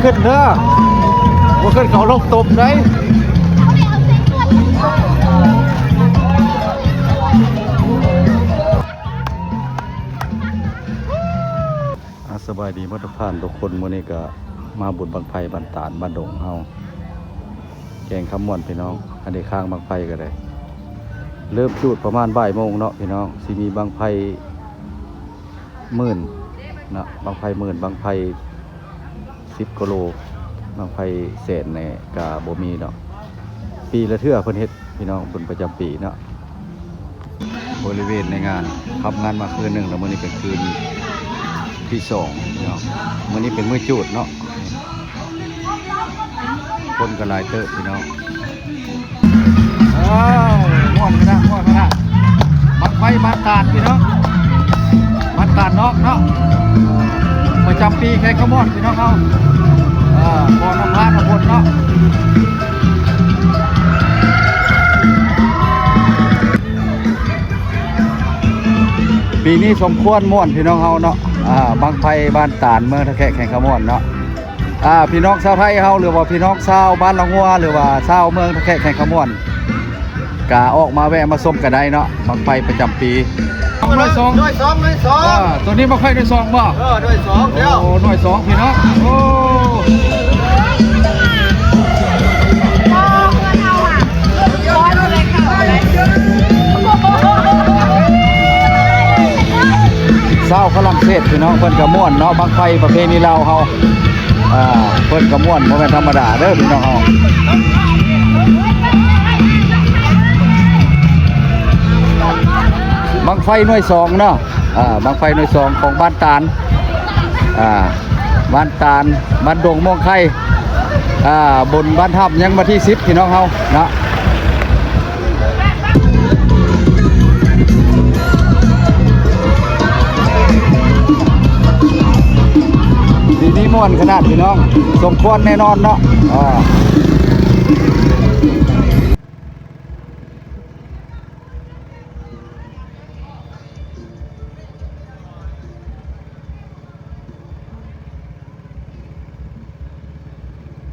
ຂຶ້ນເດີ ບໍ່ຂຶ້ນເຂົາລົງຕົບໄດ໋. ອ່າ ສະບາຍດີໝົດທຸກທ່ານທຸກຄົນ. ມື້ນີ້ກະມາບຸນບັ້ງໄຟບ້ານຕານ ບ້ານດົງເຮົາ ແຂວງຄຳມ່ວນພີ່ນ້ອງ. ອັນນີ້ຄ້າງບັ້ງໄຟກະໄດ້ ເລີ່ມຈູດປະມານບ່າຍໂມງເນາະພີ່ນ້ອງ. ຊິມີບັ້ງໄຟໝື່ນເນາະ ບັ້ງໄຟໝື່ນ ບັ້ງໄຟສິບກວ່າໂລ ບັ້ງໄຟແສນນີ້ກະບໍ່ມີເນາະ. ປີລະເທື່ອເພິ່ນເຮັດພີ່ນ້ອງ ບຸນປະຈຳປີເນາະ. ບໍລິເວນໃນງານ ພັບງານມາຄືນໜຶ່ງແລ້ວ ມື້ນີ້ເປັນຄືນທີສອງພີ່ນ້ອງ. ມື້ນີ້ເປັນມື້ຈູດເນາະ ຄົນກະຫຼາຍເຕີບພີ່ນ້ອງ. ເອີ ມ່ວນຂະໜາດ ມ່ວນຂະໜາດ. ບັ້ງໄຟບ້ານຕານພີ່ນ້ອງ ບ້ານຕານນອກເນາະ ປະຈຳປີແຂວງຄຳມ່ວນພີ່ນ້ອງເຮົາ. ເອີ ພໍ່ນ້ຳພານ້ຳຝົນເນາະ. ປີນີ້ສົມຄວນມ່ວນພີ່ນ້ອງເຮົາເນາະ. ອ່າ ບັ້ງໄຟບ້ານຕານ ເມືອງທ່າແຂກ ແຂວງຄຳມ່ວນເນາະ. ອ່າ ພີ່ນ້ອງຊາວໄທເຮົາ ຫຼືວ່າພີ່ນ້ອງຊາວບ້ານລະຫົວ ຫຼືວ່າຊາວເມືອງທ່າແຂກ ແຂວງຄຳມ່ວນ ກະອອກມາແວະມາຊົມກະໄດ້ເນາະ ບັ້ງໄຟປະຈຳປີ. ໜ່ວຍສອງ ໜ່ວຍສອງ ໜ່ວຍສອງ. ເອີ ໂຕນີ້ບັ້ງໄຟໜ່ວຍສອງບໍ່? ເອີ ໜ່ວຍສອງແລ້ວ. ໂອ້ ໜ່ວຍສອງພີ່ນ້ອງ. ໂອ້ ຊາວຝຣັ່ງເສດພີ່ນ້ອງ ເພິ່ນກະມ່ວນເນາະ ບັ້ງໄຟປະເພນີລາວເຮົາ. ອ່າ ເພິ່ນກະມ່ວນ ບໍ່ແມ່ນທຳມະດາເດີພີ່ນ້ອງເຮົາ. ບັ້ງໄຟໜ່ວຍສອງເນາະ ອ່າ ບັ້ງໄຟໜ່ວຍສອງຂອງບ້ານຕານ ອ່າ ບ້ານຕານ ບ້ານດົງມ່ວງໄຂ່ ອ່າ ບຸນບ້ານທຳ ຍັງວັນທີສິບພີ່ນ້ອງເຮົາເນາະ. ປີນີ້ມ່ວນຂະໜາດພີ່ນ້ອງ ສົມຄວນແນ່ນອນເນາະ. ອ່າ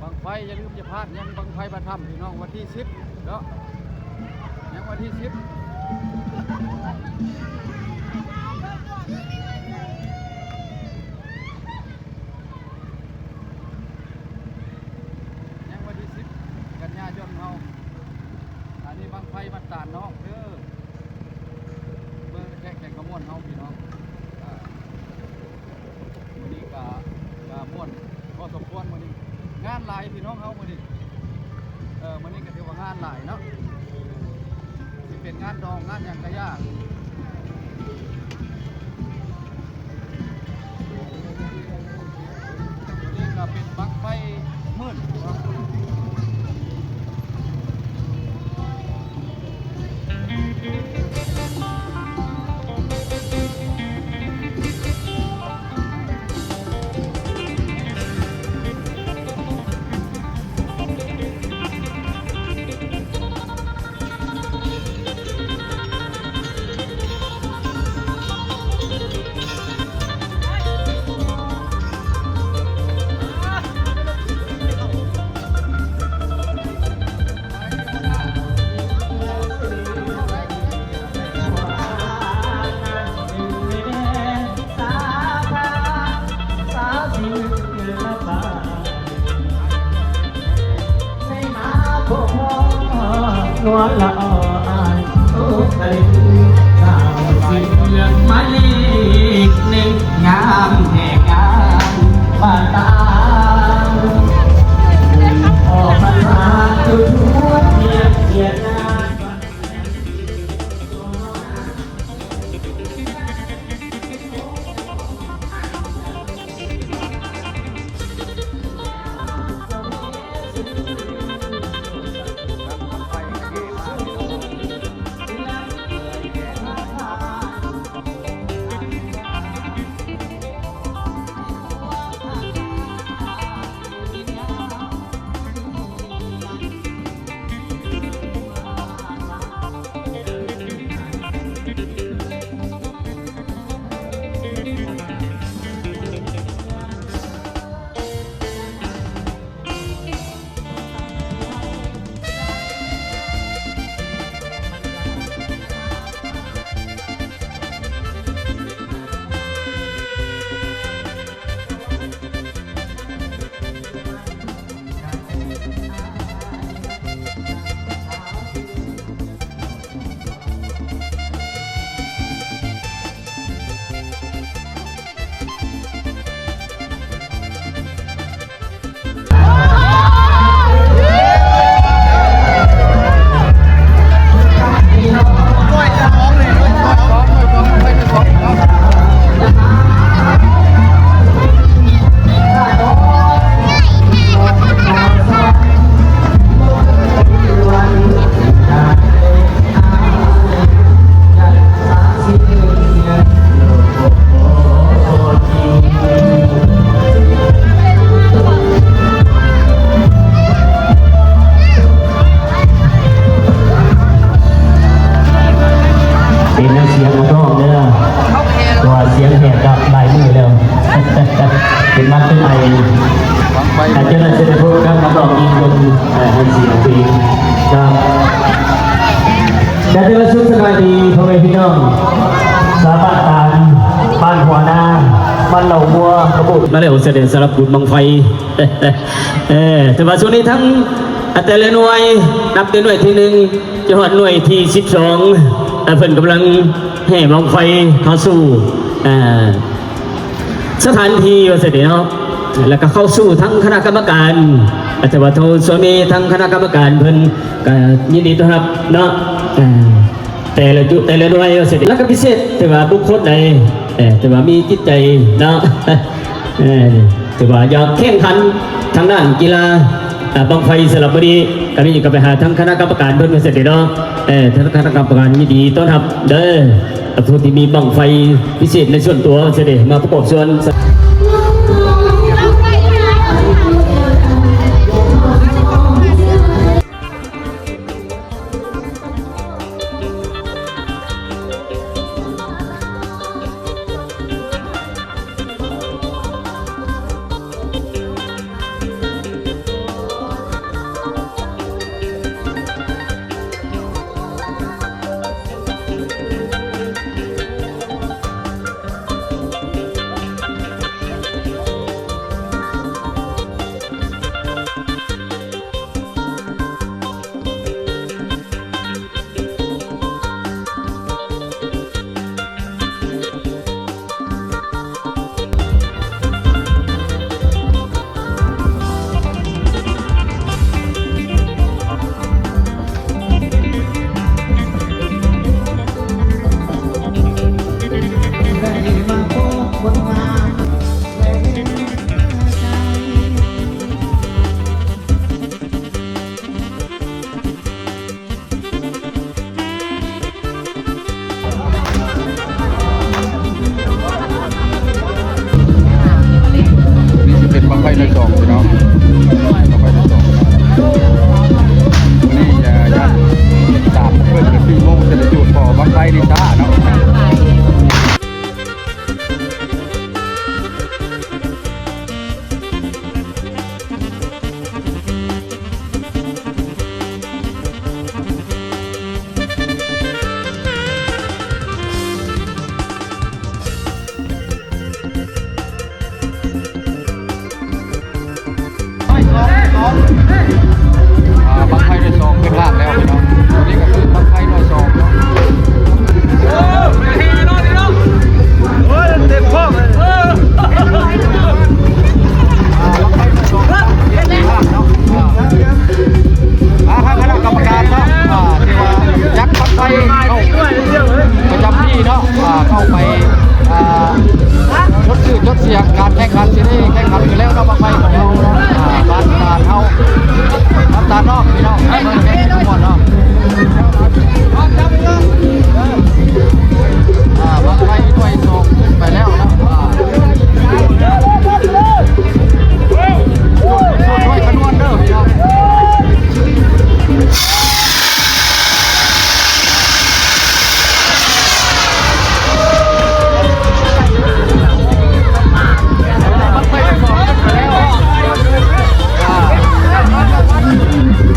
ບັ້ງໄຟຢ່າລືມຢ່າພາດ ຍັງບັ້ງໄຟພະທຳພີ່ນ້ອງ ວັນທີສິບເນາະ ຍັງວັນທີສິບ ຍັງວັນທີສິບ ກັນຍາຍົນເຮົາ. ອັນນີ້ບັ້ງໄຟບ້ານຕານນອກເດີ ເມືອງແຂກ ແຂວງຄຳມ່ວນເຮົາພີ່ນ້ອງ. ອ່າ ມື້ນີ້ກະ ກະມ່ວນພໍສົມຄວນ ມື້ນີ້ງານຫຼາຍພີ່ນ້ອງເຮົາມື້ນີ້. ເອີ ມື້ນີ້ກະຖືວ່າງານຫຼາຍເນາະ ຊິເປັນງານດອງງານຫຍັງກະຢ່າ. ໂຕນີ້ກະເປັນບັ້ງໄຟໝື່ນ. ມາແລ້ວ ສະແດງສຳລັບບຸນບັ້ງໄຟ ເອີ ແຕ່ວ່າຊ່ວງນີ້ທັງ ອາ ແຕ່ລະໜ່ວຍ ນັບແຕ່ໜ່ວຍທີໜຶ່ງ ຈະຮອດໜ່ວຍທີສິບສອງ ອາ ເພິ່ນກຳລັງແຫ່ບັ້ງໄຟເຂົ້າສູ່ ອາ ສະຖານທີ່ວ່າຊັ້ນເດເນາະ ແລ້ວກໍເຂົ້າສູ່ທັງຄະນະກຳມະການ ອາ ແຕ່ວ່າໂທ ຊ່ວງນີ້ທັງຄະນະກຳມະການເພິ່ນກໍຍິນດີຕ້ອນຮັບເນາະ ອາ ແຕ່ລະຈຸ ແຕ່ລະໜ່ວຍວ່າຊັ້ນເດ ແລ້ວກໍພິເສດ ແຕ່ວ່າບຸກຄົນໃດ ເອີ ແຕ່ວ່າມີຈິດໃຈເນາະ ເອີ ຖືວ່າຢາກແຂ່ງຂັນທາງດ້ານກິລາ ອາ ບັ້ງໄຟສຳລັບມື້ນີ້ ກໍມີກໍໄປຫາທາງຄະນະກຳມະການເພິ່ນວ່າຊັ້ນເດເນາະ ເອີ ທາງຄະນະກຳມະການຍິນດີຕ້ອນຮັບເດີ ຜູ້ທີ່ມີບັ້ງໄຟພິເສດໃນສ່ວນຕົວວ່າຊັ້ນເດ ມາປະກອບສ່ວນ. ນີ້ຊິເປັນບັ້ງໄຟໜ່ວຍສອງພີ່ນ້ອງ ບັ້ງໄຟໜ່ວຍສອງເນາະ ມື້ນີ້ ເອີ ຍາມສາມໂມງເຄິ່ງ ສີ່ໂມງຈະໄດ້ຈູດ ເພາະວ່າບັ້ງໄຟນີ້ຊ້າເນາະ. ອ່າ ບັ້ງໄຟໜ່ວຍສອງຂຶ້ນຫ້າງແລ້ວພີ່ນ້ອງ ຕົວນີ້ກໍຄືບັ້ງໄຟໜ່ວຍສອງເນາະ ໂອ້ຍ ເຕັມຄອກເລີຍ ອ່າ ບັ້ງໄຟໜ່ວຍສອງຂຶ້ນຫ້າງເນາະ ອ່າ ອ່າ ທາງຄະນະກຳມະການເນາະ ອ່າ ທີ່ວ່າຈັດບັ້ງໄຟເຂົ້າປະຈຳທີ່ເນາະ ອ່າ ເຂົ້າໄປ ອ່າ ຈົດຊື່ຈົດສຽງ ການແຂ່ງຂັນຊິໄດ້ແຂ່ງຂັນກັນແລ້ວເນາະ ບັ້ງໄຟຂອງເຮົາເນາະ ອ່າ ບ້ານຕາດເຮົາ ບ້ານຕາດນອກ ພີ່ນ້ອງ ເບິ່ງແຂ່ງກັນກ່ອນເນາະ ອ່າ ບັ້ງໄຟໜ່ວຍສອງຂຶ້ນໄປແລ້ວເນາະ ອ່າ ໂອ້ຍ ໂອ້ຍ ໂອ້ຍ ຂະນວນເດີພີ່ນ້ອງ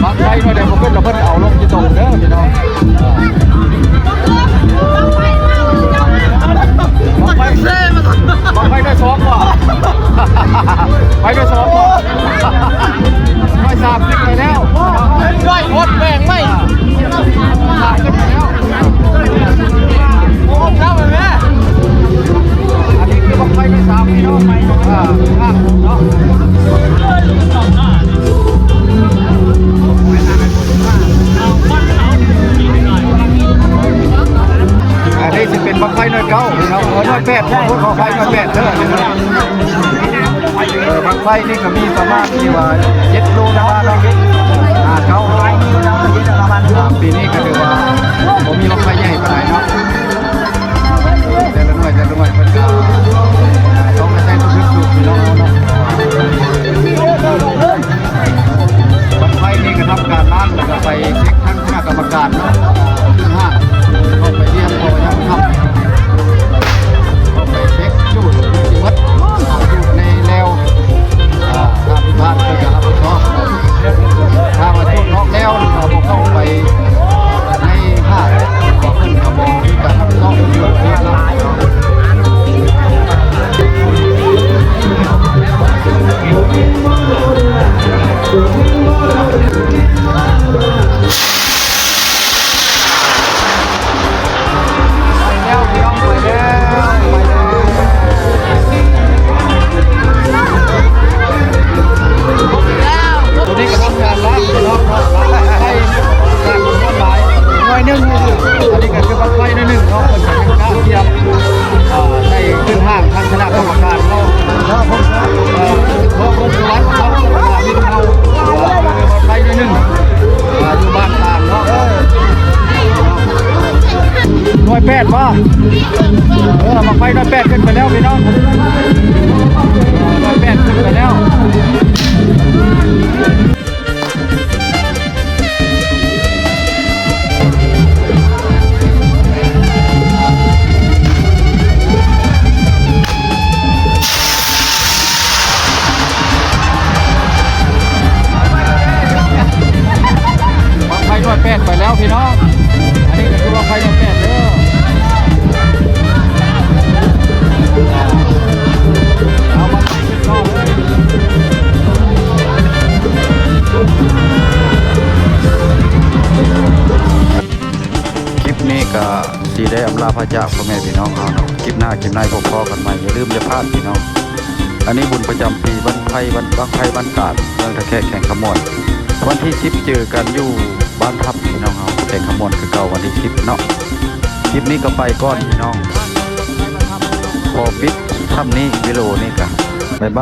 ບັ້ງໄຟໜ່ວຍໃດບໍ່ຂຶ້ນລະເພິ່ນເອົາລົງທີ່ຕົງເດີພີ່ນ້ອງ ບັ້ງໄຟ ບັ້ງໄຟໜ່ວຍສອງບໍ່ ໄຟໜ່ວຍສອງບໍ່ ໜ່ວຍສາມຂຶ້ນໄປແລ້ວ ໜ່ວຍຫົດແບງໄມ້ ສາມຂຶ້ນໄປແລ້ວ ໂອ້ ເຈົ້າແມ່ ອັນນີ້ຄືບັ້ງໄຟໜ່ວຍສາມພີ່ນ້ອງ ອ່າ ຂ້າງເນາະ ອັນນີ້ຊິເປັນບັ້ງໄຟໜ່ວຍເກົ້າພີ່ນ້ອງ ເອີ ໜ່ວຍແປດ ຂໍໂທດ ຂໍອະໄພ ໜ່ວຍແປດເດີ ເອີ ບັ້ງໄຟນີ້ກໍມີປະມານທີ່ວ່າເຈັດໂລນະເນາະ ໄປແລ້ວ ພີ່ນ້ອງ ໄປແລ້ວ ໄປແລ້ວ ໂຕນີ້ກຳລັງການລ້າງ ພີ່ນ້ອງເນາະ ໄຟການຄົນຫຼາຍໜ້ອຍໜຶ່ງ ອັນນີ້ກໍຄືວ່າໄຟໜ້ອຍໜຶ່ງເນາະ ເພິ່ນກໍຍັງກະກຽມ ອ່າ ໃນເດີນທາງ ທາງຄະນະກຳມະການເນາະ ເອີ ຂໍຄົນສະຫວັນເນາະ ເຮົາ ເອີ ໄຟໜ້ອຍໜຶ່ງ ອ່າ ຢູ່ບ້ານຕ່າງເນາະ ໜ່ວຍແປດບໍ່? ເອີ ບັ້ງໄຟໜ່ວຍແປດຂຶ້ນໄປແລ້ວ ພີ່ນ້ອງ ໜ່ວຍແປດຂຶ້ນໄປແລ້ວ. ບັ້ງໄຟໜ່ວຍແປດໄປແລ້ວ ພີ່ນ້ອງ ອັນນີ້ກໍຄືບັ້ງໄຟໜ່ວຍແປດເດີ ເອົາມາ ຄລິບນີ້ກະຊິໄດ້ອຳລາພາຈາກພໍ່ແມ່ພີ່ນ້ອງເຮົາເນາະ ຄລິບໜ້າຄລິບໃນພົບພໍ້ກັນໃໝ່ ຢ່າລືມຢ່າພາດພີ່ນ້ອງ ອັນນີ້ບຸນປະຈຳປີ ບັ້ງໄຟ ບັ້ງ ບັ້ງໄຟບ້ານກາດ ເມືອງທ່າແຂກ ແຂວງຄຳມ່ວນ ວັນທີສິບເຈີກັນຢູ່ບ້ານທັບພີ່ນ້ອງເຮົາ ແຂວງຄຳມ່ວນຄືເກົ່າ ວັນທີສິບເນາະ ຄລິບນີ້ກະໄປກ່ອນພີ່ນ້ອງ ຂໍປິດຊ່ຳນີ້ ວິດີໂອນີ້ກະ